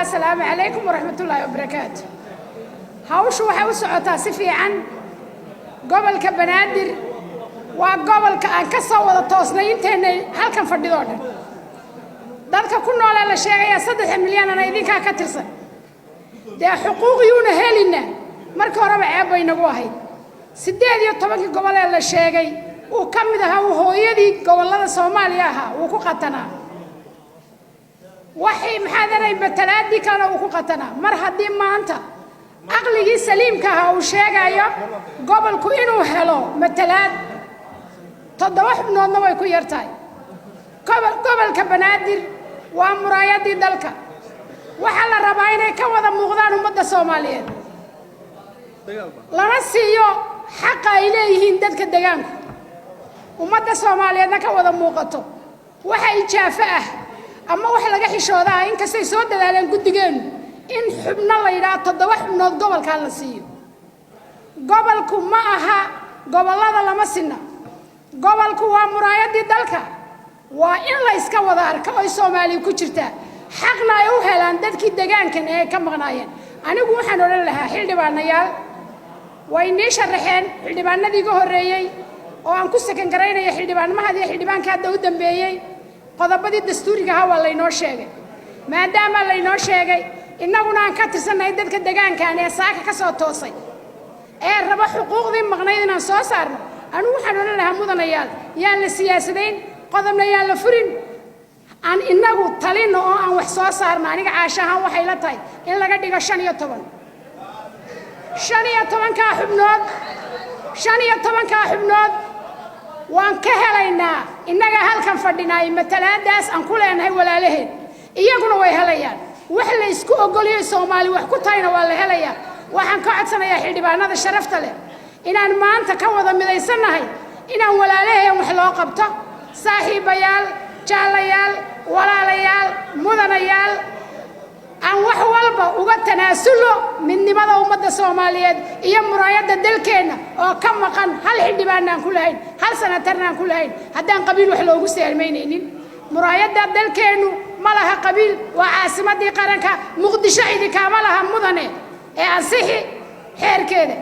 Asalaamu calaykum waraxmatullaahi wabarakaatu. Hawshu waxay u socotaa si fiican. Gobolka Banaadir waa gobolka aan ka soo wada toosnay inteennay halkan fadhidoo dhan. Dadka ku noolee la sheegayaa 3 milyanana idinkaa ka tirsan. Dee xuquuqiyuuna helina markii horeba ceeb bay nagu ahayd. 18-kii gobol ee la sheegay uu ka mid ahaa, uu hooyadii gobollada Soomaaliya ahaa, wuu ku qatanaa. Waxay maxaadanay matalaadii kalena uu ku qatanaa. Mar haddii maanta caqligii saliimka ahaa uu sheegayo gobolku inuu helo matalaad, 7 xubnoodna way ku yar tahay. Gobolka Banaadir waa muraayadii dalka. Waxaa la rabaa inay ka wada muuqdaan ummadda Soomaaliyeed, lana siiyo xaqa ay leeyihiin dadka degaanku, ummadda Soomaaliyeedna ka wada muuqato. Waxa ijaafo ah ama wax laga xishooda ah, inkastay soo dadaaleen guddigeennu, in xubno la yidhaha 7 xubnood gobolkaa la siiyo. Gobolku ma aha gobollada lama sinna. Gobolku waa muraayadii dalka, waa in la yska wada arko oy Soomaaliya ku jirtaa, xaqna ay u helaan dadkii degaankan ee ay ka maqnaayeen. Anigu waxaan odhan lahaa, xildhibaanayaal, way nii sharaxeen xildhibaanadii iga horreeyey oo aan ku sakan garaynaya xildhibaanimahad iyo xildhibaanka hadda u dambeeyey. Qodobadii dastuuriga ahaa waa laynoo sheegay. Maadaama laynoo sheegay, innaguna aan ka tirsannahay dadka degaankan ee saaka ka soo toosay ee raba xuquuqdii maqnayd inaan soo saarno, anigu waxaan odhan lahaa, mudanayaal, yaan la siyaasadayn, qodobna yaan la furin, aan innagu talino oo aan wax soo saarno. Aniga Caasho ahaan waxay la tahay in laga dhigo 15. 15-kaa xubnood, 15-kaa xubnood waan ka helaynaa innaga halkan fadhinaay matalaadaas aan ku leenahay walaalaheen, iyaguna way helayaan. Wax la isku ogoliyo Soomaali wax ku tahayna waa la helayaa. Waxaan ka codsanayaa xildhibaanada sharafta leh inaan maanta ka wada midaysannahay inaan walaalaheen wax loo qabto. Saaxiibayaal, jaalayaal, walaalayaal, mudanayaal, aan wax walba uga tanaasulo midnimada ummadda Soomaaliyeed iyo muraayadda dalkeenna oo ka maqan. Hal xildhibaanna aan ku lahayn, hal sanatarna aan ku lahayn, haddaan qabiil wax loogu saalmaynaynin. Muraayadda dalkeennu ma laha qabiil, waa caasimaddii qaranka Muqdisho. Idinkaama laha, mudane, ee ansixi xeerkeeda.